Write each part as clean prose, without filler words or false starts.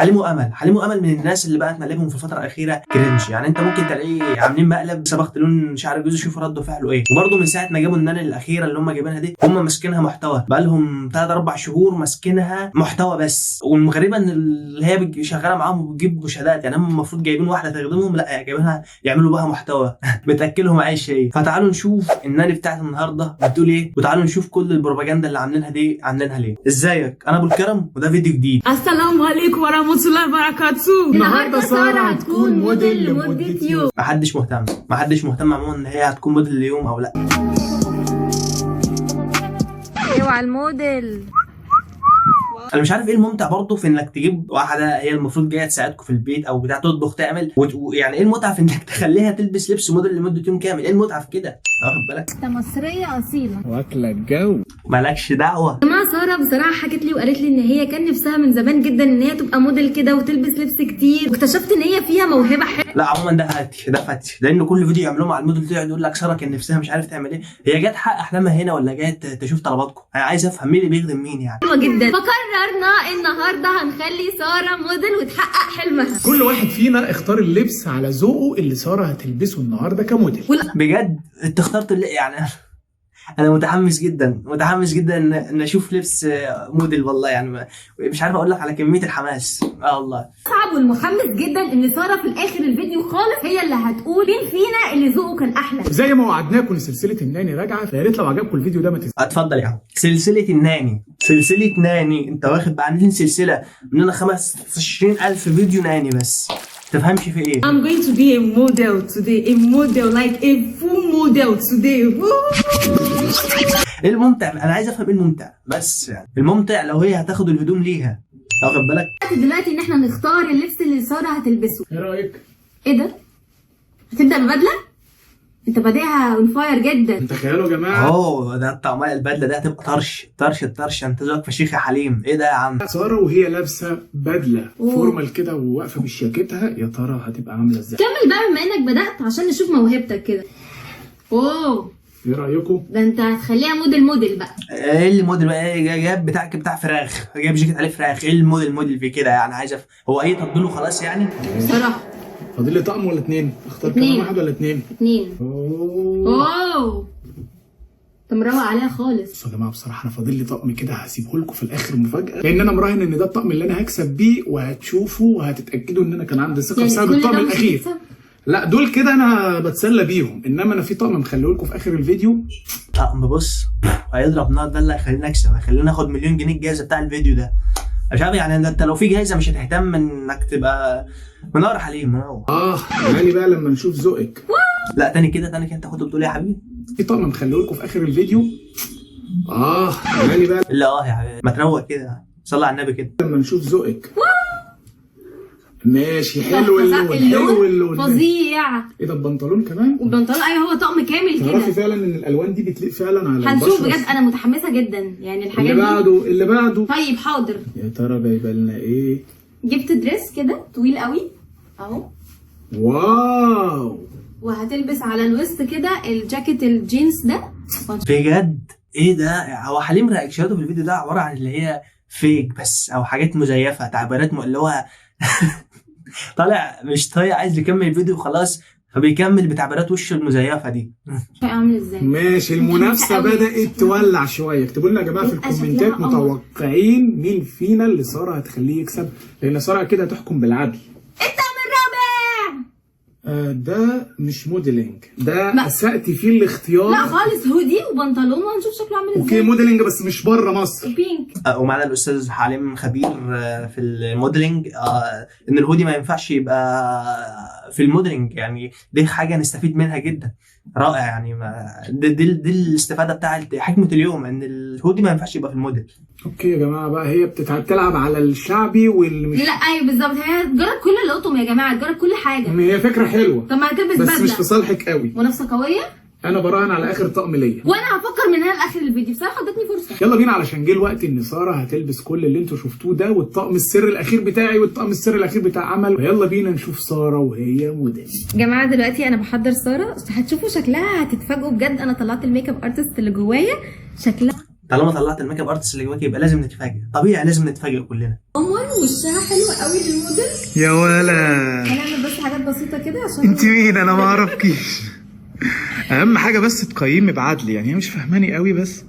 حليم وامل. حليم وامل من الناس اللي بقت مقلبهم في الفترة الاخيرة cringe، يعني انت ممكن تلاقيه عاملين مقلب صبغت لون شعر جوزي شوف رده فعله ايه. وبرده من ساعة ما جابوا ال nanny الاخيرة اللي هم جايبينها دي، هم ماسكينها محتوى، بقى لهم 3 4 شهور ماسكينها محتوى بس. والغريبة ان اللي هي شغالة معاهم وبتجيب مشاهدات، يعني هم المفروض جايبين واحدة تخدمهم، لا جايبينها يعملوا بها محتوى بتاكلهم عيش ايه. فتعالوا نشوف ال nanny بتاعت النهارده بتقول ايه، وتعالوا نشوف كل البروباجندا اللي عاملينها دي عاملينها ليه. ازيك؟ انا ابو الكرم وده فيديو جديد. السلام عليكم ورحمة الله وبركاته. النهارده سارة هتكون موديل لمدة يوم. محدش مهتم، محدش مهتم عموما ان هي هتكون موديل ليوم او لا. اوعى الموديل. انا مش عارف ايه الممتع برضه في انك تجيب واحدة هي المفروض جاية تساعدكم في البيت او بتاع تطبخ تعمل يعني ايه المتعة في انك تخليها تلبس لبس موديل لمدة يوم كامل؟ ايه المتعة في كده؟ واخد بالك؟ انت مصرية اصيلة واكله الجو، مالكش دعوه. جماعة ساره بصراحة حكت لي وقالت لي ان هي كان نفسها من زمان جدا ان هي تبقى موديل كده وتلبس لبس كتير، واكتشفت ان هي فيها موهبة حلوة. لا عموما ده فتي، ده فتي، لان كل فيديو يعملوه مع الموديل طلع يقول لك ساره كان نفسها مش عارف تعمل ايه. هي جت حق احلامها هنا ولا جت تشوف طلباتكم؟ انا عايز افهم مين اللي بيخدم مين يعني. حلوة جدا. فقررنا النهارده هنخلي ساره موديل وتحقق حلمها. كل واحد فينا اختار اللبس على ذوقه اللي ساره هتلبسه النهارده كموديل. بجد انت اخترت اللي يعني انا متحمس جدا، متحمس جدا ان اشوف لبس موديل والله، يعني مش عارف اقول لك على كمية الحماس. الله. صعب والمحمس جدا ان ساره في الاخر الفيديو خالص هي اللي هتقول مين فينا اللي ذوقه كان احلى. زي ما وعدناكم ان سلسلة ال nanny راجعه، فيا ريت لو عجبكم الفيديو ده ما تنسوا. اتفضل يا عم. سلسلة ال nanny، سلسلة nanny، انت واخد بقى عاملين سلسلة مننا 25000 فيديو nanny بس تفهمش في ايه. I'm going to be a model today, a model like a full model today. ايه الممتع؟ انا عايز افهم ايه الممتع بس، يعني الممتع لو هي هتاخد الهدوم ليها، واخد بالك؟ دلوقتي ان احنا نختار اللبس اللي ساره هتلبسه. ايه رايك؟ ايه ده؟ هتبدا ببدله؟ انت بادئها on fire جدا. تخيلوا يا جماعة. اوه ده الطعمية البدلة ده هتبقى طرش طرش الطرش. انت ذوقك فشيخ يا حليم. ايه ده يا عم؟ ساره وهي لابسه بدله formal كده وواقفه بشياكتها، يا ترى هتبقى عامله ازاي؟ كمل بقى بما انك بدات عشان نشوف موهبتك كده. اوه ايه رايكم؟ ده انت هتخليها موديل موديل بقى. ايه الموديل بقى؟ ايه جايب بتاع فراخ، جايب جاكيت عليه فراخ. ايه الموديل موديل في كده يعني؟ عايز هو ايه تطبيله خلاص يعني؟ بصراحة فاضل لي طقم ولا اتنين؟ اختار كمان واحد ولا اتنين؟ اتنين. اوه انت مروق عليها خالص. بصوا يا جماعة بصراحة انا فاضل لي طقم كده هسيبه لكم في الاخر مفاجاة، لان انا مراهن ان ده الطقم اللي انا هكسب بيه، وهتشوفوا وهتتاكدوا ان انا كان عندي ثقة يعني بسبب الطقم الاخير. لا دول كده انا بتسلى بيهم، انما انا في طقم مخليه لكم في اخر الفيديو. طقم بص هيضرب نار، ده اللي هيخليني اكسب، هيخليني اخد مليون جنيه الجائزة بتاع الفيديو ده. مش عارف يعني انت لو في جايزة مش هتهتم انك تبقى منور حليم منور. غالي بقى لما نشوف ذوقك. لا تاني كده، تاني كده انت كنت بتقول ايه يا حبيبي؟ في طقم مخليه لكم في اخر الفيديو. غالي بقى لا يا حبيبي ما تروق كده، صلي على النبي كده. لما نشوف ذوقك. ماشي حلو اللون، حلو اللون فظيع. ايه ده البنطلون كمان؟ والبنطلون ايوه هو طقم كامل كده. تعرفي فعلا ان الالوان دي بتليق فعلا على هنشوف بجد، انا متحمسة جدا يعني الحاجات اللي بعده، اللي بعده. طيب حاضر. يا ترى جايبه لنا ايه؟ جبت dress كده طويل قوي اهو. wow. وهتلبس على الوسط كده الجاكيت الجينز ده. بجد ايه ده؟ هو حليم reaction اته في الفيديو ده عبارة عن اللي هي fake بس او حاجات مزيفة، تعبيرات اللي هو طالع مش طايق عايز يكمل الفيديو وخلاص، فبيكمل بتعبيرات وشه المزيفه دي. عامل ازاي؟ ماشي المنافسة بدات تولع شوية. اكتبوا لنا يا جماعة في الكومنتات متوقعين مين فينا اللي ساره هتخليه يكسب، لان ساره كده هتحكم بالعدل. الطقم الرابع. ده مش modeling، ده اسأت فيه الاختيار. لا خالص، هودي وبنطلون وهنشوف شكله عامل ازاي. okay modeling بس مش بره مصر. pink. ومعنا الاستاذ حليم خبير في ال modeling، ان الهودي ما ينفعش يبقى في ال modeling، يعني دي حاجة نستفيد منها جدا. رائع يعني، ما دي الاستفادة بتاعت حكمه اليوم، ان الهودي ما ينفعش يبقى في الموديل. okay يا جماعة بقى، هي بتلعب على الشعبي والمش. لا ايوه بالظبط، هي تجرب كل القطم يا جماعة، تجرب كل حاجة. هي فكرة حلوة. طب ما هتلبس بس بدله مش في صالحك قوي. منافسه قوية. انا براهن على اخر طقم ليا، وانا هفكر من هنا لاخر الفيديو بصراحة، ادتني فرصة. يلا بينا علشان جه الوقت ان ساره هتلبس كل اللي انتوا شفتوه ده، والطقم السر الاخير بتاعي والطقم السر الاخير بتاع عمل. يلا بينا نشوف ساره وهي موديل. جماعة دلوقتي انا بحضر ساره، هتشوفوا شكلها هتتفاجئوا بجد. انا طلعت ال makeup artist اللي جوايا، شكلها طالما طلعت ال makeup artist اللي جواك يبقى لازم نتفاجئ، طبيعي لازم نتفاجئ كلنا. قمر. وشها حلو قوي للموديل. يا ولا هنعمل بس حاجات بسيطة كده عشان انت مين؟ انا ما اعرفكيش. اهم حاجة بس تقيمي بعدل، يعني هي مش فاهماني قوي بس.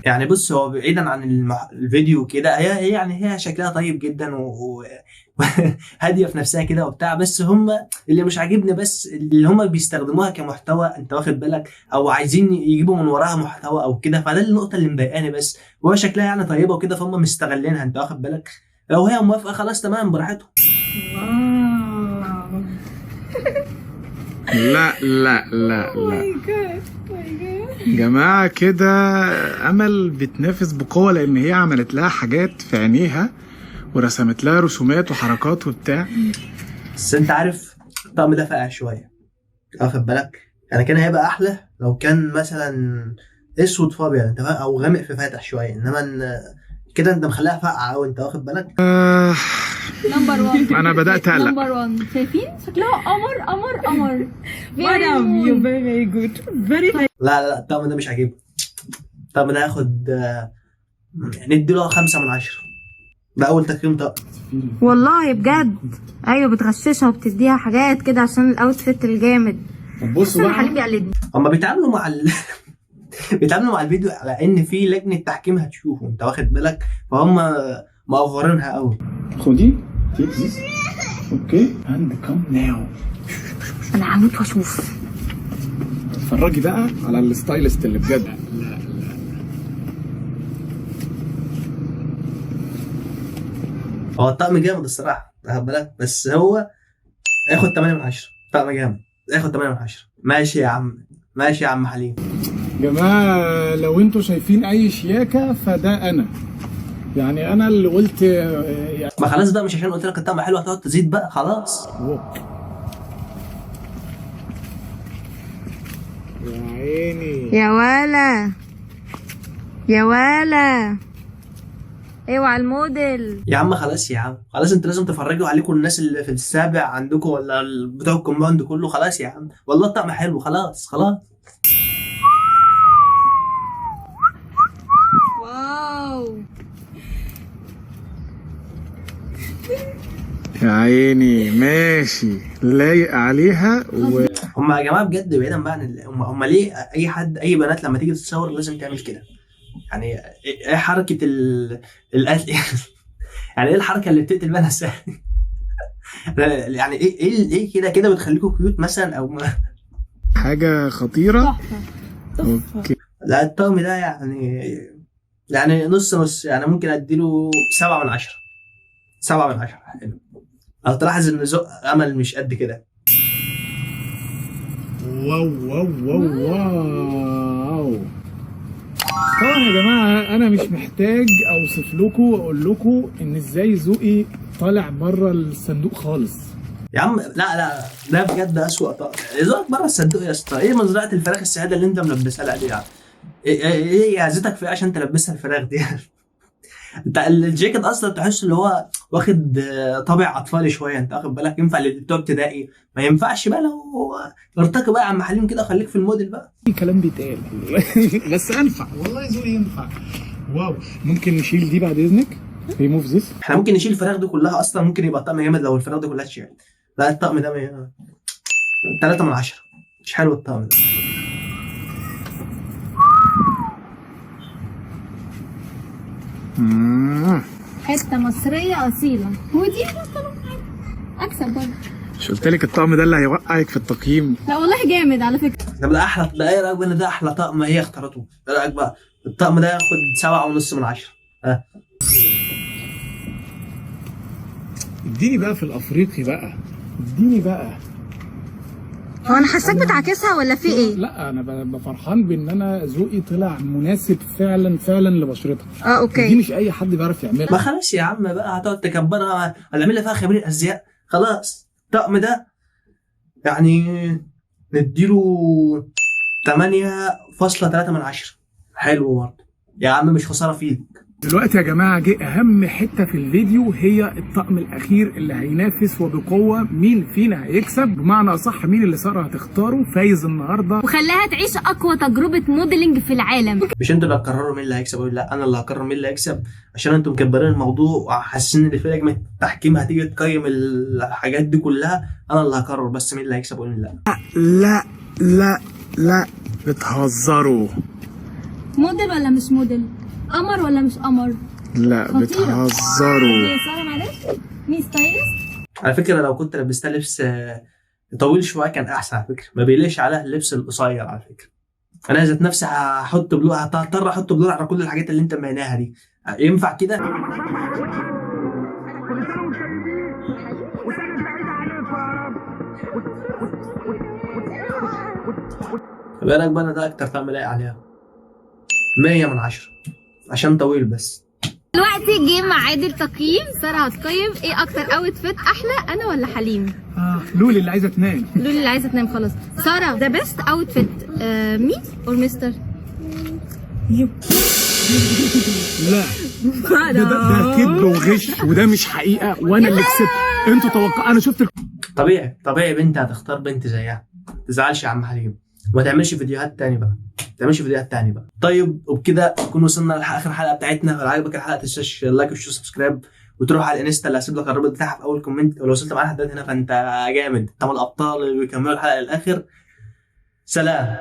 يعني بص، هو بعيدا عن الفيديو كده، هي يعني هي شكلها طيب جدا وهاديه في نفسها كده وبتاع، بس هم اللي مش عاجبني بس اللي هم بيستخدموها كمحتوى، انت واخد بالك، او عايزين يجيبوا من وراها محتوى او كده، فده النقطة اللي مضايقاني بس. وهو شكلها يعني طيبة وكده، فهم مستغلينها، انت واخد بالك. لو هي موافقة خلاص تمام براحتهم. wow. لا لا لا لا جماعة، كده أمل بتنافس بقوة، لأن هي عملت لها حاجات في عينيها ورسمت لها رسومات وحركات وبتاع. بس انت عارف الطقم ده فاقع شوية، واخد بالك، يعني كان هيبقى احلى لو كان مثلا اسود في ابيض، انت فاهم، او غامق في فاتح شوية، انما كده انت مخليها فاقعه قوي، انت واخد بالك. number 1. انا بدات اقلق. number 1. شايفين شكلها قمر قمر قمر. madam you very very good very. لا لا، الطقم ده مش عاجبني. الطقم ده هاخد نديله 5 من 10. ده اول تقييم طقم. والله بجد ايوه، بتغششها وبتديها حاجات كده عشان ال outfit الجامد. طب بصوا بقى، حليم بقى، بيقلدني. هما بيتعاملوا مع بيتعاملوا مع الفيديو على ان في لجنة تحكيم هتشوفه، انت واخد بالك، فهم مأفورينها قوي. خدي take this okay and come now. انا هموت واشوف. اتفرجي بقى على ال stylist اللي بجد. لا لا، هو الطقم جامد الصراحة، واخد بالك، بس هو ياخد 8 من 10. طقم جامد، ياخد 8 من 10. ماشي يا عم، ماشي يا عم حليم. جماعة لو انتوا شايفين اي شياكة فده انا، يعني انا اللي قلت يعني. ما خلاص بقى، مش عشان قلت لك الطقم حلو هتقعد تزيد بقى، خلاص. يا عيني يا ولا يا ولا، اوعى الموديل يا عم. خلاص يا عم، خلاص، انتوا لازم تفرجوا عليكم الناس اللي في السابع عندكم ولا بتوع الكومباوند كله. خلاص يا عم، والله الطقم حلو، خلاص خلاص. wow يا عيني، ماشي، لايق عليها. هم يا جماعة بجد بعيدا بقى عن هم ليه اي حد، اي بنات لما تيجي تتصور لازم تعمل كده؟ يعني ايه حركة القتل؟ يعني ايه الحركة اللي بتقتل بيها نفسها؟ يعني ايه ايه ايه كده كده بتخليكم cute مثلا او ما... حاجة خطيرة. تحفة. okay. لا الطقم ده يعني نص نص، يعني ممكن اديله 7 من 10. 7 من 10 حلو. لو تلاحظ ان ذوق امل مش قد كده. wow wow wow wow. طبعا يا جماعة انا مش محتاج اوصف لكم واقول لكم ان ازاي ذوقي طالع بره الصندوق خالص. يا عم لا لا، ده بجد اسوأ طقم. ذوقك بره الصندوق يا اسطى. ايه مزرعة الفراخ السعيدة اللي انت ملبسها لها دي يعني؟ ايه عزتك في ايه عشان تلبسها الفراخ دي؟ انت الجاكيت اصلا تحس اللي هو واخد طابع اطفالي شوية، انت واخد بالك، ينفع للي بتوع ابتدائي، ما ينفعش بقى لو ارتقي بقى يا عم حليم كده، خليك في الموديل بقى. في كلام بيتقال بس انفع والله، ذوقي ينفع. wow، ممكن نشيل دي بعد اذنك؟ ريموف ذس. احنا ممكن نشيل الفراخ دي كلها اصلا، ممكن يبقى الطقم جامد لو الفراخ دي كلها اتشالت. لا الطقم ده 3 من 10، مش حلو الطقم ده. حتة مصرية اصيلة، ودي اكسب برضه. مش قلت لك الطقم ده اللي هيوقعك في التقييم؟ لا والله جامد على فكرة. ده احلى، ده ايه رايك بقى؟ ده احلى طقم هي اختارته. ايه رايك بقى؟ الطقم ده ياخد 7.5 من 10. اديني بقى في الافريقي بقى، اديني بقى. هو انا حاساك بتعاكسها ولا في ايه؟ لا انا فرحان بان انا ذوقي طلع مناسب فعلا فعلا لبشرتها. okay. دي مش اي حد بيعرف يعملها. ما خلاص يا عم بقى، هتقعد تكبرها هنعمل فيها خبير ازياء. خلاص الطقم ده يعني نديله 8.3 من 10. حلو برضه يا عم، مش خسارة فيك. دلوقتي يا جماعة جه اهم حتة في الفيديو، هي الطقم الاخير اللي هينافس وبقوة. مين فينا هيكسب؟ بمعنى اصح مين اللي ساره هتختاره فايز النهارده؟ وخلاها تعيش اقوى تجربه modeling في العالم. مش انتوا اللي هتقرروا مين اللي هيكسب ولا لا، انا اللي هقرر مين اللي هيكسب، عشان انتوا مكبرين الموضوع وحاسين ان في لجنة تحكيم هتيجي تقيم الحاجات دي كلها. انا اللي هقرر بس مين اللي هيكسب ومين لا. لا لا لا، بتهزروا. موديل ولا مش موديل؟ قمر ولا مش قمر؟ لا خطيرة. بتهزروا. يا ساره معلش، مي stylist. على فكرة لو كنت لبستها لبس طويل شوية كان احسن، على فكرة ما بيليش عليها اللبس القصير. على فكرة انا ذات نفسي هحط blur، هضطر احط blur على كل الحاجات اللي انت معناها دي. ينفع كده؟ بالك بقى انا ده اكتر طعم لايق عليها 100 من 10 عشان طويل بس. دلوقتي جه ميعاد التقييم. ساره هتقيم ايه اكتر outfit احلى، انا ولا حليم؟ لولي اللي عايزه تنام. لولي اللي عايزه تنام خلاص. ساره the best outfit me or mister؟ لا ده كذب وغش، وده مش حقيقة، وانا اللي كسبت. انتوا توقع، انا شفت طبيعي طبيعي بنت هتختار بنت زيها. ما تزعلش يا عم حليم، وما تعملش فيديوهات تاني بقى، ما تعملش فيديوهات تاني بقى. طيب وبكده نكون وصلنا لاخر حلقة بتاعتنا. لو عجبك الحلقة تنساش like و share و subscribe، وتروح على الانستا اللي هسيب لك الرابط بتاعها في اول comment. ولو وصلت معانا لحد هنا فانت جامد، انت من الابطال اللي بيكملوا الحلقة للاخر. سلام.